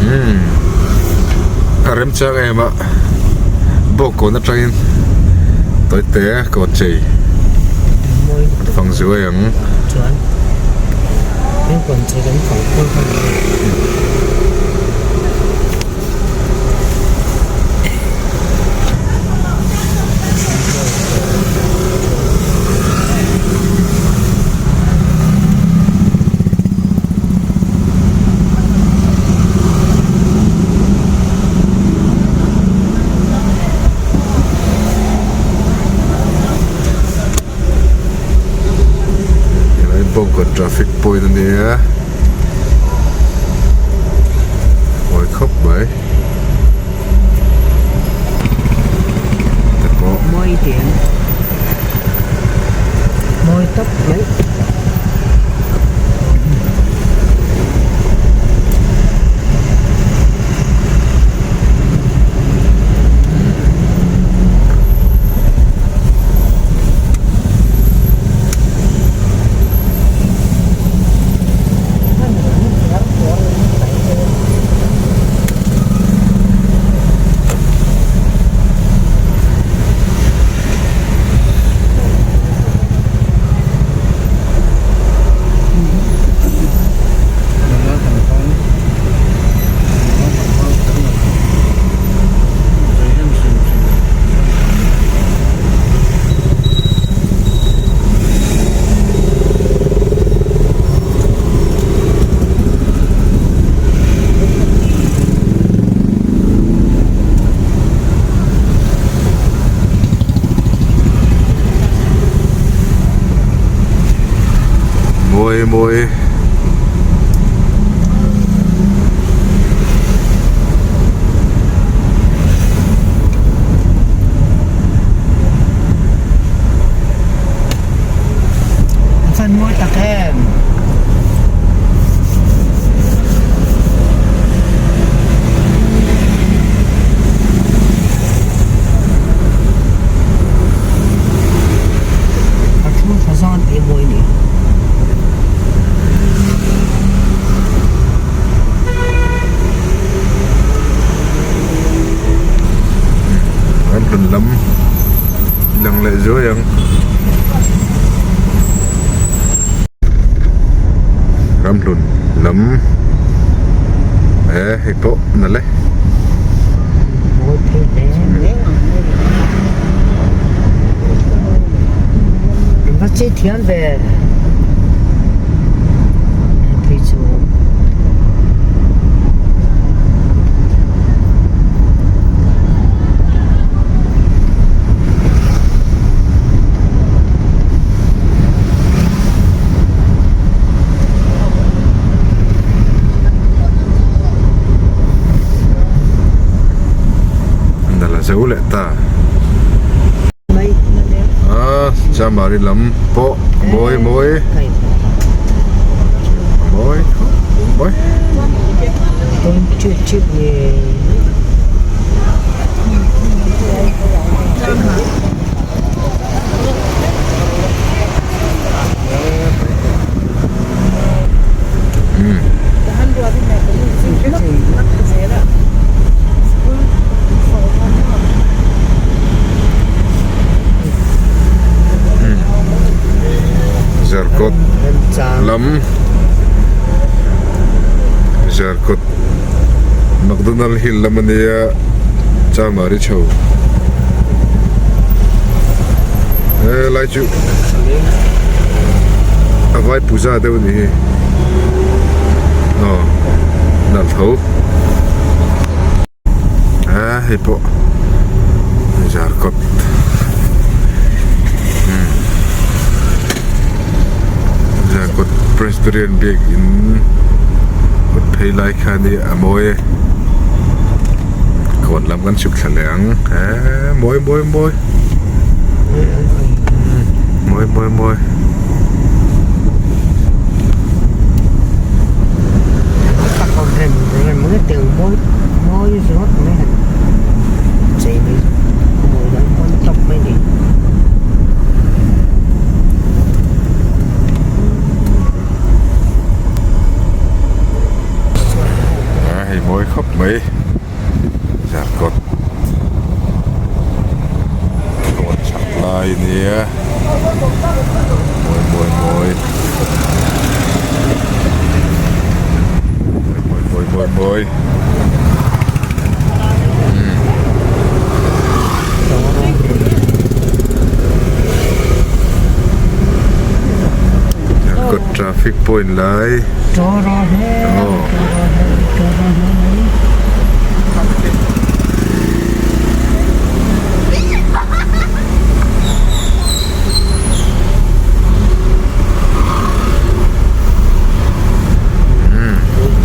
Umm a remchang em a bawkkawn atangin tawite kawn chei fang zuai ang. Helai bawngkawn traffic point a nia mawi khawp mai te pawh mawi tih mawi tawp mai. Mawi mawi. Fan mawi tak em. A thu tha zan tih mawi ni. Ram hlun lam lang leh zuai ang. Ram hlun lam eh hei pawh nalh e. Va che thiam ve phei chu. Nala zo leh ta. A chamari lam pawh a mawi mawi a mawi khawp mai. Zarkawt lam Zarkawt McDonald Hill lam a nia Chamari chho helai chu a vai puja deuh a ni hi aw nalh tho a hei pawh zarkawt umm zarkawt presbyterian biakin kawt phei lai kha a nia a mawi e kawn lam kan chhuk thla leh ang eee mawi mawi mawi mawi mawi mawi. Hei mawi khawp mai Zarkawt kawn chhak lai ania mawi mawi mawi mawi mawi mawi mawi. Kawt traffic point lai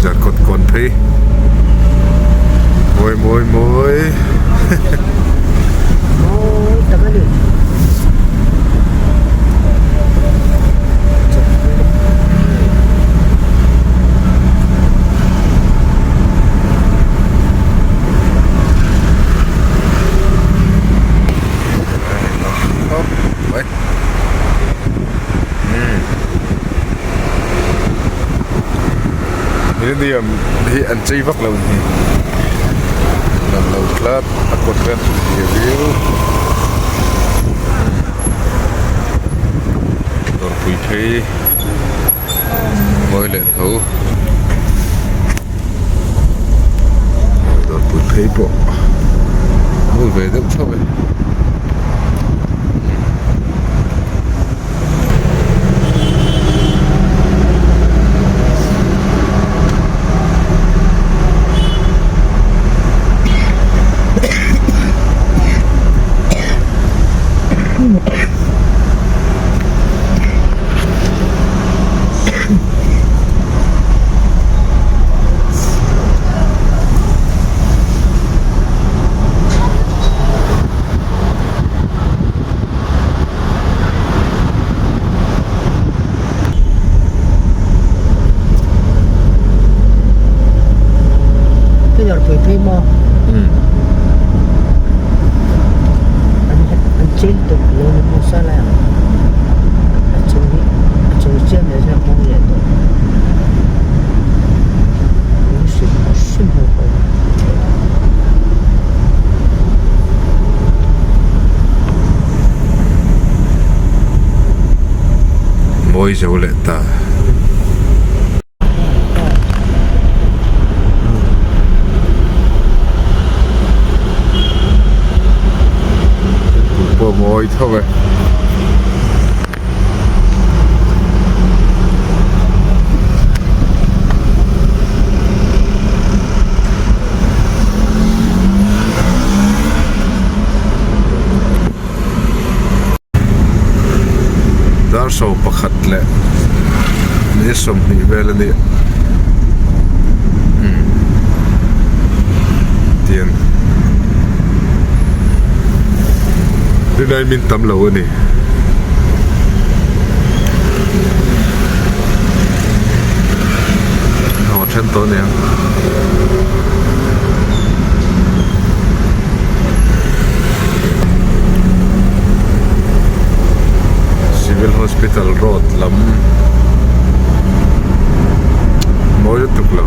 Zarkawt kawn phei mawi mawi mawi. Mawi tak a ni. Millennium hi an chei vak lo ni lang lo tlat a kawt vel chu thlir viau dawrpui phei mawi leh tho dawrpui phei pawh mawi ve deuh tho e. Mawi zo leh ta. Thingkung pawh mawi tho e. Dar sawm pakhat leh ni 20 vel a ni umm tian rinai min tam lo a ni. Aw then tawh aniang. Civil Hospital road lam mawi lutuk lo.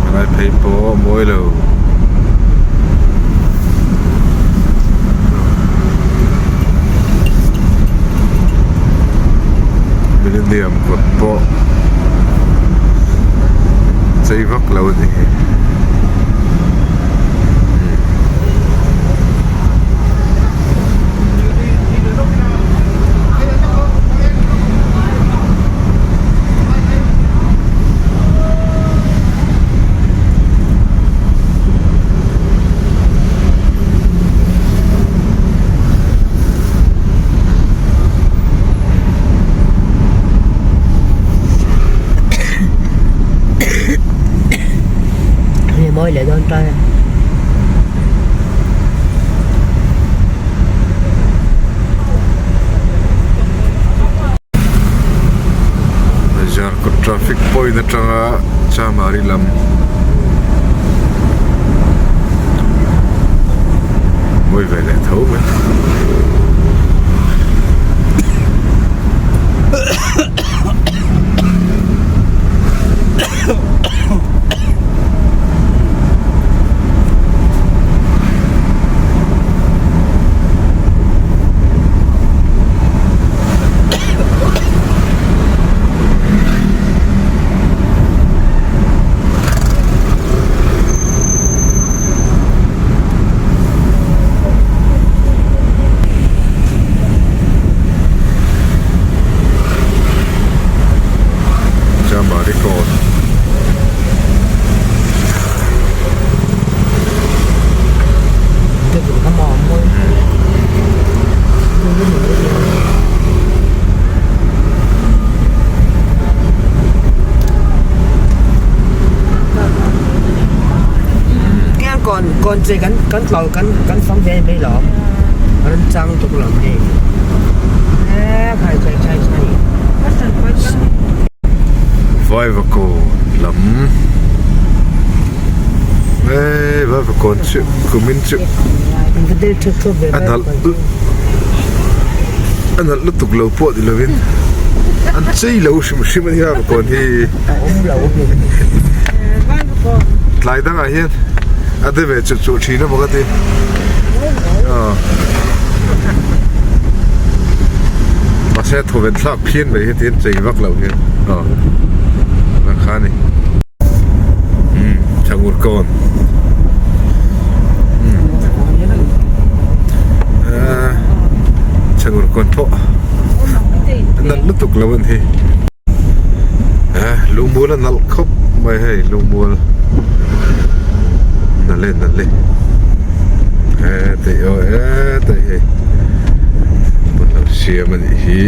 Helai phei pawh a mawi lo. Millennium kawt pawh chei vak lo a ni. Mawi leh dawn tan a. Zarkawt traffic. Traffic point atanga Chamari lam mawi ve leh tho mai. Chamari kawn. Kawn che kan kan tlo kan kan fang ve mai lo ran chang tuk lo hei e khai chai chai chai Vaivakawn lam e Vaivakawn chu kumin chu a nalh a nalh lutuk lo pawh ni lovin an chei lo hrim hrim a ni Vaivakawn hi tlai dangah hian a de ve chuh chuh thin a maw ka ti aw mahse thawven thlak phian mai hi tiin chei vak loh hian aw vang kha a ni umm Thangur kawn umm ahh Thangur kawn pawh a nalh lutuk lo a ni hi eh lungmual a nalh khawp mai hei lungmual nalh e nalh e he tei aw he tei hei pawn lo siam a nih hi.